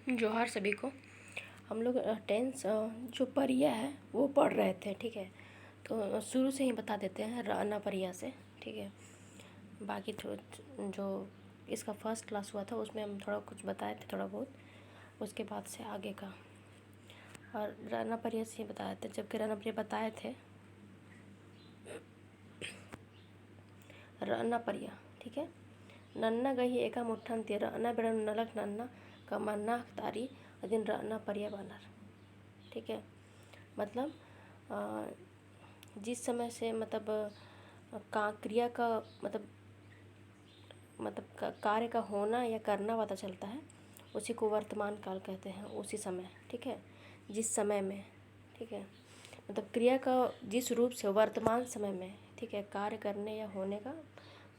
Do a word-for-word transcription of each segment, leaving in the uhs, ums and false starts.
जोहार सभी को। हम लोग, अ, टेंस, अ, जो परिया है वो पढ़ रहे थे, ठीक है। तो, अ, शुरू से ही बता देते हैं रअना परिया से, ठीक है। बाकी थो-, जो इसका फर्स्ट क्लास हुआ था उसमें हम थोड़ा कुछ बताए थे, थोड़ा बहुत, उसके बाद से आगे का। और रअना परिया से ही बताए थे, जबकि रअना परिया बताए थे। रअना परिया, ठीक है। नन्ना गही एका मुट्ठन ती रअना बेड़ा नू नलख नन्ना कमअना अख़तारी अदिन रअना परिया बअनर, ठीक है। मतलब, अ, जिस समय से, मतलब, अ, का-, क्रिया का, मतलब, मतलब, क-, कार्य का होना या करना पता चलता है, उसी को वर्तमान काल कहते हैं, उसी समय, ठीक है, जिस समय में, ठीक है, मतलब, क्रिया का जिस रूप से वर्तमान समय में, ठीक है, कार्य करने या होने का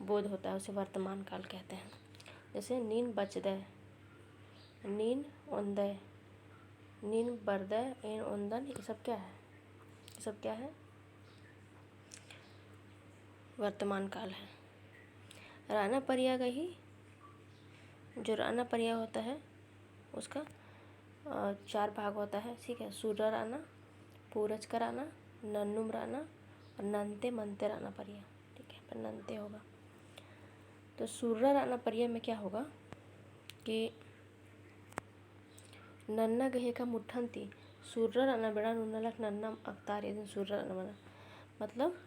बोध होता है, उसे वर्तमान काल कहते हैं। जैसे नीन बचदय, नीन ओन्दय, नीन बरदय, एन ओन्दन, ये सब क्या है? ये सब क्या है? वर्तमान काल है। रअना परिया गही, जो रअना परिया होता है, उसका, अ, चार भाग होता है, ठीक है। सुर्रा रअना, पूरचका रअना, नन्नुम रअना और नन्ते मन्ते रअना परिया, ठीक है, पर नन्ते होगा। तो सुर्रा रअना परिया में क्या होगा कि नन्ना गही एका मुट्ठन ती सुर्रा रअना बेड़ा नू नलख नन्ना अख़तारी अदिन सुर्रा रअना मना। मतलब,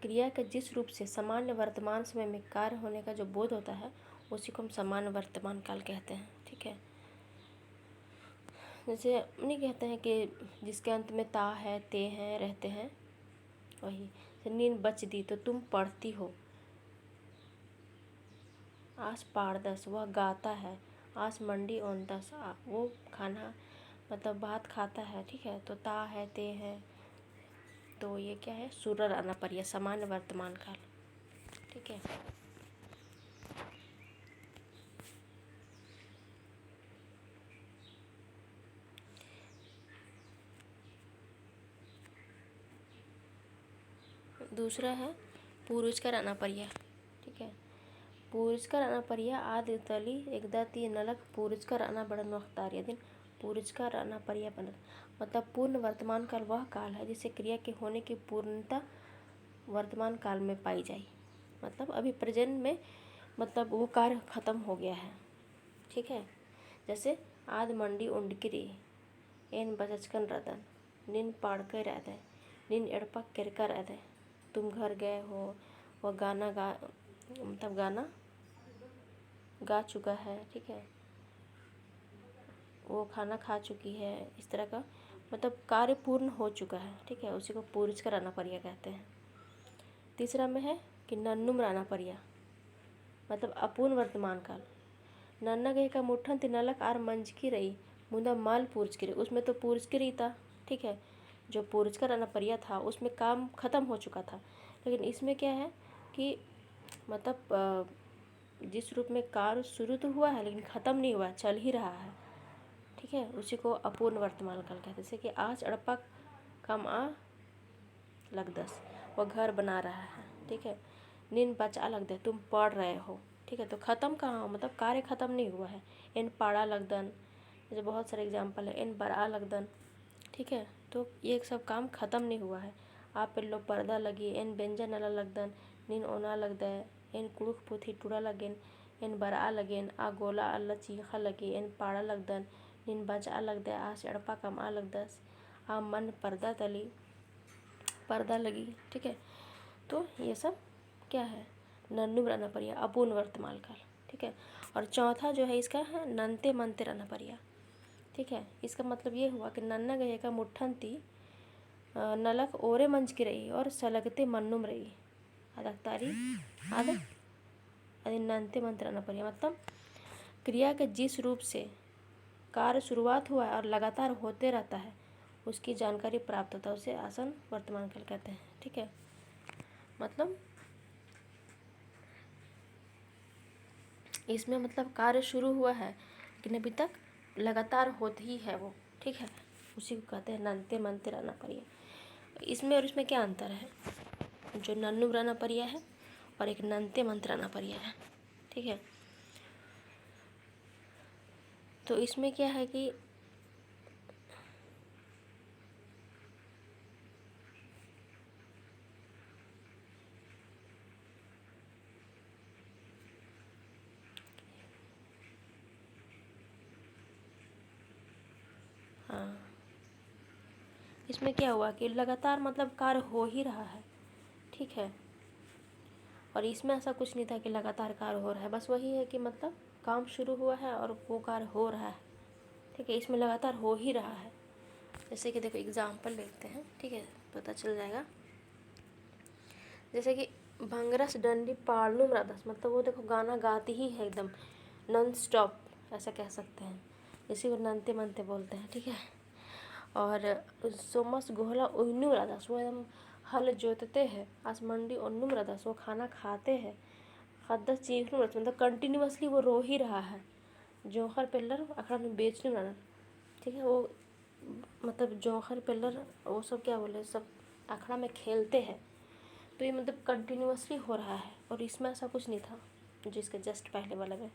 क्रिया का जिस रूप से सामान्य वर्तमान समय में कार्य होने का जो बोध होता है, उसी को हम सामान्य वर्तमान काल कहते हैं, ठीक है। जैसे नहीं कहते हैं कि जिसके अंत में ता है, ते हैं, रहते हैं, वही। जैसे नीन बचदी तो तुम पढ़ती हो। आस पाड़दस, वह गाता है। आस मंडी ओन्दस, आ, वो खाना, मतलब, भात खाता है, ठीक है। तो ता है, ते है, तो ये क्या है? सुर्रा रअना परिया, सामान्य वर्तमान काल, ठीक है। दूसरा है पूर्वज का रअना परिया, ठीक है। पूर्वज का रअना परिया आद तली एकदा ती नलख पूर्वज का रअना बेड़ा नू अख़तारी अदिन पूर्वज का रअना परिया बअनर। मतलब पूर्ण वर्तमान काल वह काल है जिससे क्रिया के होने की पूर्णता वर्तमान काल में पाई जाए। मतलब अभी प्रेजेंट में, मतलब वो कार्य ख़त्म हो गया है, ठीक है। जैसे आद मंडी ओंडकी रई, एन बचचकन रअदन, नीन पाड़कय रअदय, नीन एड़पा केरका रअदय, तुम घर गए हो, वह गाना गा, मतलब गाना गा चुका है, ठीक है, वो खाना खा चुकी है, इस तरह का, मतलब कार्य पूर्ण हो चुका है, ठीक है, उसी को पूर्वज का रअना परिया कहते हैं। तीसरा में है कि नन्नुम रअना परिया, मतलब अपूर्ण वर्तमान काल। नन्ना गही एका मुट्ठन ती नलख आर मंजकी रई, मुदा मल पूर्चकी रई, उसमें तो पूर्चकी रई ता, ठीक है, जो पूर्वज का रअना परिया था उसमें काम ख़त्म हो चुका था। लेकिन इसमें क्या है कि मतलब, अ, जिस रूप में कार्य शुरू तो हुआ है लेकिन ख़त्म नहीं हुआ, चल ही रहा है, ठीक है, उसी को अपूर्ण वर्तमान काल कहते हैं। जैसे कि आस एड़पा कमआ लगदस, वह घर बना रहा है, ठीक है। नीन बचआ लगदय, तुम पढ़ रहे हो, ठीक है। तो ख़त्म कहाँ हो, मतलब कार्य ख़त्म नहीं हुआ है। एन पाड़ा लगदन, जैसे बहुत सारे एग्जाम्पल है, एन बरआ लगदन, ठीक है। तो ये सब काम ख़त्म नहीं हुआ है। आ पेल्लो परदा लगी, एन बेंजा नला लगदन, नीन ओना लगदय, एन कुँड़ुख़ पुथी टुड़ा लगेन, एन बरआ लगेन, आ गोला अल्ला चीख़ा लगी, एन पाड़ा लगदन, नीन बचआ लगदय, आस एड़पा कमआ लगदस, आ मन परदा तली, परदा लगी, ठीक है। तो ये सब क्या है? नन्नुम रअना परिया, अपूर्ण वर्तमान काल, ठीक है। और चौथा जो है इसका है नन्ते मन्ते रअना परिया, ठीक है। इसका मतलब ये हुआ कि नन्ना गही एका मुट्ठन ती, अ, नलख ओरे मंजकी रई और सलगते मन्नुम रई। आद अख़तारी, आद, अदिन नन्ते मन्ते रअना परिया। मतलब क्रिया के जिस रूप से कार्य शुरुआत हुआ है और लगातार होते रहता है, उसकी जानकारी प्राप्त होता है, उसे आसन वर्तमान काल कहते हैं, ठीक है। मतलब इसमें मतलब कार्य शुरू हुआ है लेकिन अभी तक लगातार होत ही है वो, ठीक है, उसी को कहते हैं नन्ते मन्ते रअना परिया। इसमें और इसमें क्या अंतर है? जो नन्नुम रअना परिया है और एक नन्ते मन्ते रअना परिया है, ठीक है। तो इसमें क्या है कि हाँ, इसमें क्या हुआ कि लगातार, मतलब, कार्य हो ही रहा है, ठीक है। और इसमें ऐसा कुछ नहीं था कि लगातार कार्य हो रहा है, बस वही है कि, मतलब, काम शुरू हुआ है और वो कार्य हो रहा है, ठीक है। इसमें लगातार हो ही रहा है। जैसे कि देखो, example लेते हैं, ठीक है, पता चल जाएगा। जैसे कि भंगरस डंडी पाड़नुम रअदस, मतलब, वो देखो, गाना गाती ही है एकदम non stop, ऐसा कह सकते हैं। इसी को नन्ते मन्ते बोलते हैं, ठीक है। और सोमस गोहला उइनुम रअदस, वो एकदम हल जोतते हैं। आस मंडी ओन्नुम रअदस, वो खाना खाते हैं। ख़द्दस चींख़नुम रअदस, मतलब, continuously वो रो ही रहा है। जोंख़र पेल्लर अखड़ा नू बेचनुम रअनर, ठीक है। वो, मतलब, जोंख़र पेल्लर, वो सब क्या बोले, सब अखड़ा में खेलते हैं। तो ये, मतलब, continuously हो रहा है और इसमें ऐसा कुछ नहीं था जिसके just पहले वाला में।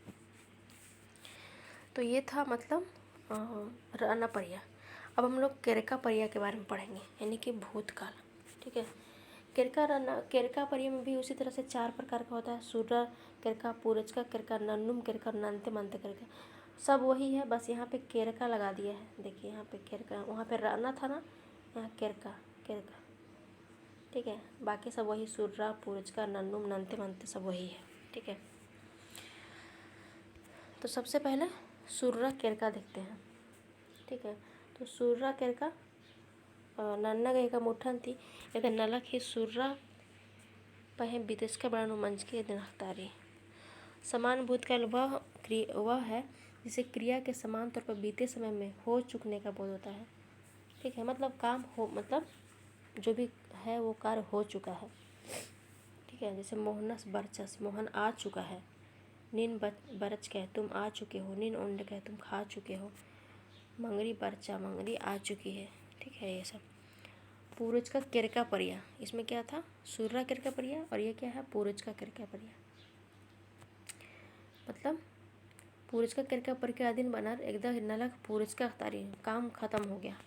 तो ये था, मतलब, अ, रअना परिया। अब हम लोग केरका परिया के बारे में पढ़ेंगे, यानी कि भूतकाल, ठीक है। केरका रअना, केरका परिया में भी उसी तरह से चार प्रकार का होता है: सुर्रा केरका, पूरचका केरका, नन्नुम केरका और नन्ते मन्ते केरका। सब वही है, बस यहाँ पे केरका लगा दिया है। देखिए, यहाँ पे केरका, वहाँ पे रअना था ना, यहाँ केरका, केरका, ठीक है। बाकी सब वही, सुर्रा, पूरचका, नन्नुम, नन्ते मन्ते सब वही है, ठीक है। तो सबसे पहले सुर्रा केरका देखते हैं, ठीक है। तो सुर्रा केरका, अ, नन्ना गे एका मुठन ती, एका नलख ही सुर्रा पहें बितेचका बेड़ा नू मंजकी दिनख़तारी। समान भूतकाल वह क्रि-, वह है जिसे क्रिया के समान तौर पर बीते समय में हो चुकने का बोध होता है। ठीक है, मतलब काम हो, मतलब जो भी है वो कार्य हो चुका है। ठीक है, जैसे मोहनस बरचस, मोहन आ चुका है। नीन बच-, बरचकय, तुम आ चुके हो। नीन ओंडकय, तुम खा चुके हो। मंगरी बरचा, मंगरी आ चुकी है। ठीक है, ये सब। पूर्वज का केरका परिया, इसमें क्या था? सुर्रा केरका परिया, और ये क्या है? पूर्वज का केरका परिया। मतलब पूर्वज का केरका परिया का अदिन बअनर एकदम नलख पूर्वज का तारी काम खतम हो गया,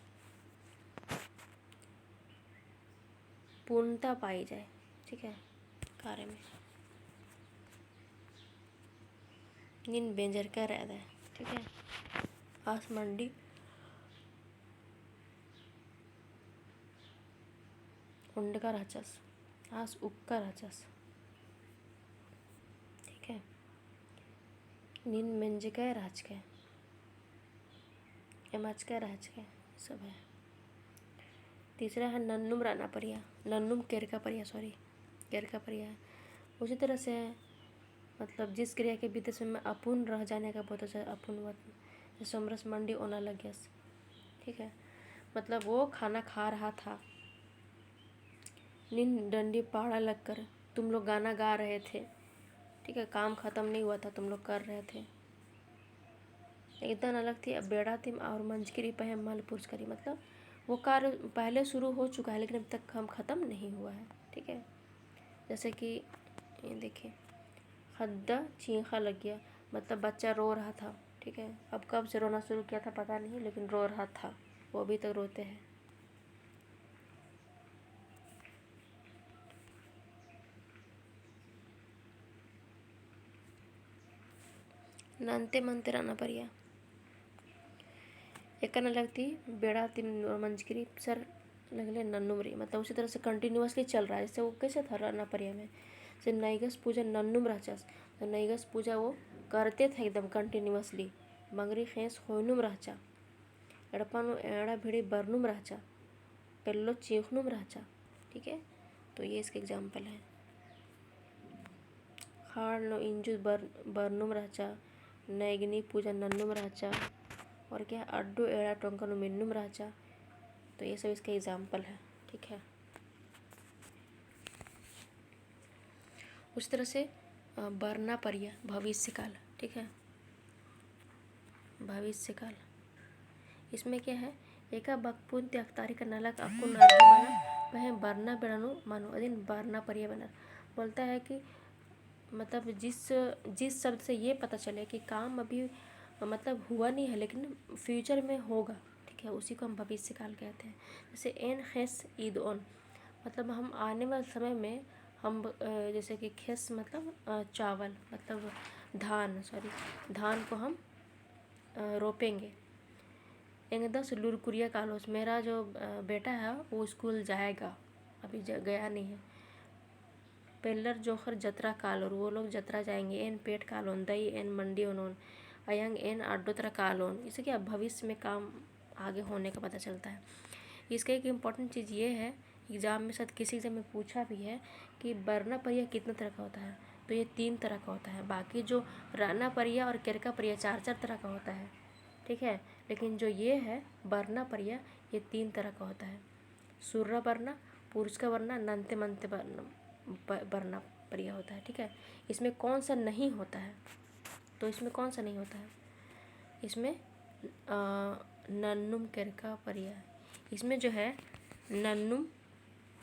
पूर्णता पाई जाए। ठीक है, कार्य में। नीन बेंजरका रअदय, ठीक है, आस मंडी ओंडका रहचस, आस उक्का रहचस। ठीक है, नीन मेंजकय रहचकय, एमाचकय रहचकय, सब है। तीसरा है नन्नुम रअना परिया, नन्नुम केरका परिया, sorry, केरका परिया है। उसी तरह से है, मतलब जिस क्रिया के बीते समय में अपुन रह जाने का बोध होता है, अपुन वत-, जैसे सोमरस मंडी ओना लग्यस। ठीक है, मतलब वो खाना खा रहा था। नीन डंडी पाड़ा लगकर तुम लोग गाना गा रहे थे। ठीक है, काम खतम नहीं हुआ था, तुम लोग कर रहे थे। एकदम अलग थी, अब बेड़ा तिम और मंजकी रई पहें मल पुरचका रई, मतलब वो कार्य पहले शुरू हो चुका है लेकिन अभी तक काम खतम नहीं हुआ है। ठीक है, जैसे कि ये देखिए, ख़द्दा चींख़ा लग्गिया, मतलब बच्चा रो रहा था। ठीक है, अब कब से रोना शुरू किया था पता नहीं, लेकिन रो रहा था, वो अभी तक रोते हैं। नन्ते मन्ते रअना परिया। एका नलख ती बेड़ा तिम मंजकी रई, सर लगले नन्नुम रई, मतलब उसी तरह से continuously चल रहा है। जैसे वो कैसे था रअना परिया में, जैसे नैगस पूजा नन्नुम रहचस, तो नैगस पूजा वो करते थे एकदम continuously। मंगरी ख़ेंस ख़ोयनुम रहचा, एड़पा नू एड़ा भिड़ी बरनुम रहचा, पेल्लो चींख़नुम रहचा। ठीक है, तो ये इसका example है। ख़ाड़ नू इंजु बर-, बरनुम रहचा, नैगनी पूजा नन्नुम रहचा, और क्या, अड्डो एड़ा टोंका नू मिन्नुम रहचा। तो ये सब इसका example है। ठीक है, उस तरह से, अ, बरना परिया, भविष्यकाल। ठीक है, भविष्यकाल। इसमें क्या है, एका बकपुन ती अख़तारी का नलख अक्कुन अड्डो मना, पहें बरना बेड़ा नू मनो, अदिन बरना परिया बअनर। बोलता है कि मतलब जिस, जिस शब्द से ये पता चले कि काम अभी मतलब हुआ नहीं है, लेकिन future में होगा, ठीक है, उसी को हम भविष्य काल कहते हैं। जैसे एन ख़ेस ईदओन, मतलब हम आने वाले समय में हम, अ, जैसे कि ख़ेस मतलब, अ, चावल, मतलब धान, sorry, धान को हम, अ, रोपेंगे। एंगदस लूरकुरिया कालोस, मेरा जो, अ, बेटा है वो school जाएगा, अभी ज-, गया नहीं है। पेल्लर जोंख़र जतरा कालोर, वो लोग जतरा जाएंगे। एन पेट कालोन, दई एन मंडी ओनोन, अयंग एन अड्डो तरा कालोन। इससे क्या भविष्य में काम आगे होने का पता चलता है। इसका एक important चीज़ ये है, exam में शायद किसी exam में पूछा भी है कि बरना परिया कितना तरह का होता है, तो ये तीन तरह का होता है। बाकी जो रअना परिया और केरका परिया चार चार तरह का होता है, ठीक है, लेकिन जो ये है बरना परिया, ये तीन तरह का होता है। सुर्रा बरना, पुरुचका बरना, नन्ते मन्ते बरना, ब-, बरना परिया होता है, ठीक है। इसमें कौन सा नहीं होता है? तो इसमें कौन सा नहीं होता है? इसमें, अ, नन्नुम केरका परिया। इसमें जो है नन्नुम,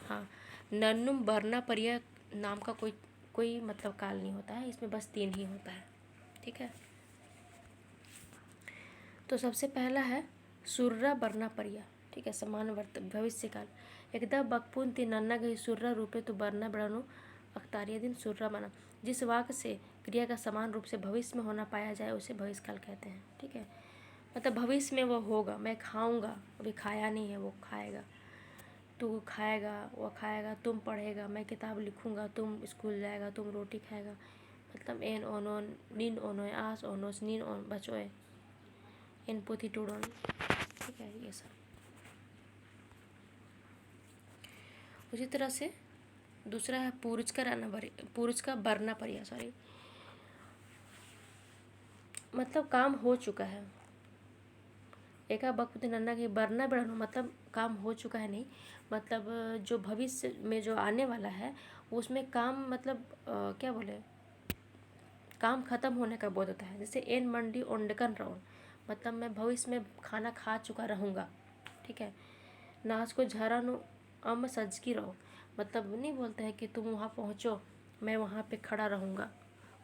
हाँ, नन्नुम बरना परिया नाम का कोई, कोई मतलब काल नहीं होता है, इसमें बस तीन ही होता है, ठीक है। तो सबसे पहला है सुर्रा बरना परिया, ठीक है, समान वर्त-, भविष्य काल। एकदा बकपुन ती नन्ना गही सुर्रा रूपे तो बरना बेड़ा नू अकतारिया दिन सुर्रा मना। जिस वाक्य से क्रिया का समान रूप से भविष्य में होना पाया जाए, उसे भविष्य काल कहते हैं, ठीक है। मतलब भविष्य में वो होगा, मैं खाऊंगा, अभी खाया नहीं है, वो खाएगा। तू खाएगा, वो खाएगा, तुम पढ़ेगा, मैं किताब लिखूंगा, तुम school जाएगा, तुम रोटी खाएगा। मतलब एन ओनोन, नीन ओनोय, आस ओनोस, नीन ओन बचोय, एन पुथी टूड़ोन, ठीक है, ये सब। उसी तरह से दूसरा है पुरुचका रअना बरी-, पुरुचका बरना परिया, sorry, मतलब काम हो चुका है। एका बकपुन ती नन्ना गही बरना बेड़ा नू, मतलब काम हो चुका है नहीं, मतलब जो भविष्य में जो आने वाला है, उसमें काम, मतलब, अ, क्या बोले, काम ख़त्म होने का बोध होता है। जैसे एन मंडी ओंडकन रओन, मतलब मैं भविष्य में खाना खा चुका रहूँगा, ठीक है। नासगो झरा नू अम्म सज्जकी रओ, मतलब नहीं बोलते हैं कि तुम वहाँ पहुँचो, मैं वहाँ पे खड़ा रहूँगा,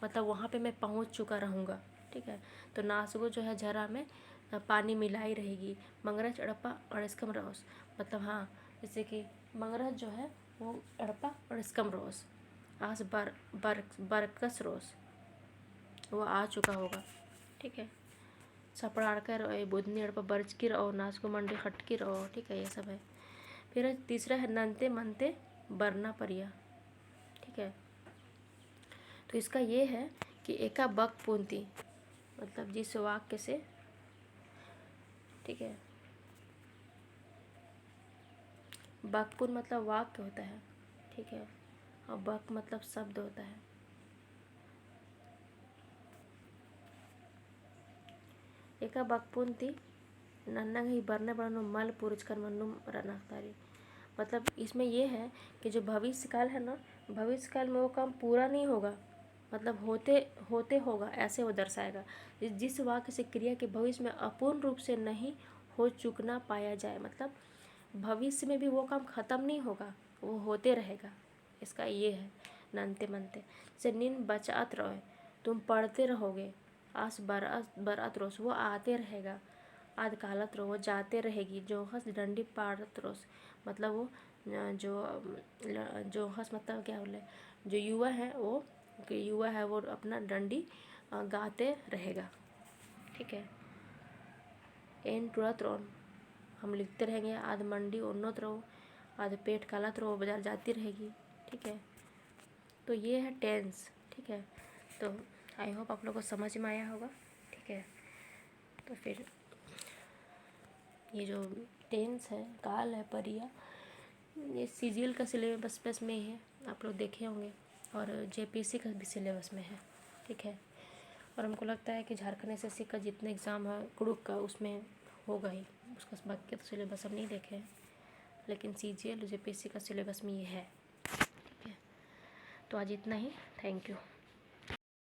मतलब वहाँ पे मैं पहुँच चुका रहूँगा, ठीक है। तो नासगो जो है झरा में, अ, पानी मिलाई रहेगी। मंगरच एड़पा अंड़सकम रओस, मतलब हाँ, जैसे कि मंगरच जो है वो एड़पा अंड़सकम रओस, आस बर-, बर-, बरकस रओस, वो आ चुका होगा, ठीक है। सपड़ाड़का रओ, बुधनी एड़पा बरचकी रओ, नासगो मंडी खटकी रओ, ठीक है, ये सब है। फिर तीसरा है नन्ते मन्ते बरना परिया, ठीक है। तो इसका ये है कि एका बकपुन ती, मतलब जिस वाक्य से, ठीक है, बकपुन मतलब वाक्य होता है, ठीक है, और बक मतलब शब्द होता है। एका बकपुन ती नन्ना गही बरना बेड़ा नू मल पुरुचकन मन्नुम रअना अकतारी। मतलब इसमें ये है कि जो भविष्य काल है ना, भविष्य काल में वो काम पूरा नहीं होगा, मतलब होते, होते होगा, ऐसे वो दर्शाएगा। जि-, जिस वाक्य से क्रिया के भविष्य में अपूर्ण रूप से नहीं हो चुकना पाया जाए, मतलब भविष्य में भी वो काम ख़त्म नहीं होगा, वो होते रहेगा। इसका ये है नन्ते मन्ते। जैसे नीन बचआत रओय, तुम पढ़ते रहोगे, आस बरआ-, बरआत रओस, वो आते रहेगा। आद कालत रओ, वो जाते रहेगी। जोंख़स डंडी पाड़त रओस, मतलब वो, अ, जो, अ, ल-, जोंख़स मतलब क्या बोले, जो युवा है वो, कि युवा है वो अपना डंडी, अ, गाते रहेगा। ठीक है, एन टुड़त रओन, हम लिखते रहेंगे। आद मंडी ओन्नोत रओ, आद पेट कालत रओ, बाजार जाती रहेगी। ठीक है, तो ये है tense। ठीक है, तो I hope आप लोग को समझ में आया होगा। ठीक है, तो फिर ये जो tense है, काल है, परिया, ये CGL का syllabus में है, आप लोग देखे होंगे, और JPSC का भी syllabus में है। ठीक है, और हमको लगता है कि झारखंड SSC का जितने exam है कुड़ुख का, उसमें होगा ही, उसका बाकी तो syllabus हम नहीं देखे हैं, लेकिन CGL और JPSC का syllabus में ये है। ठीक है, तो आज इतना ही। Thank you।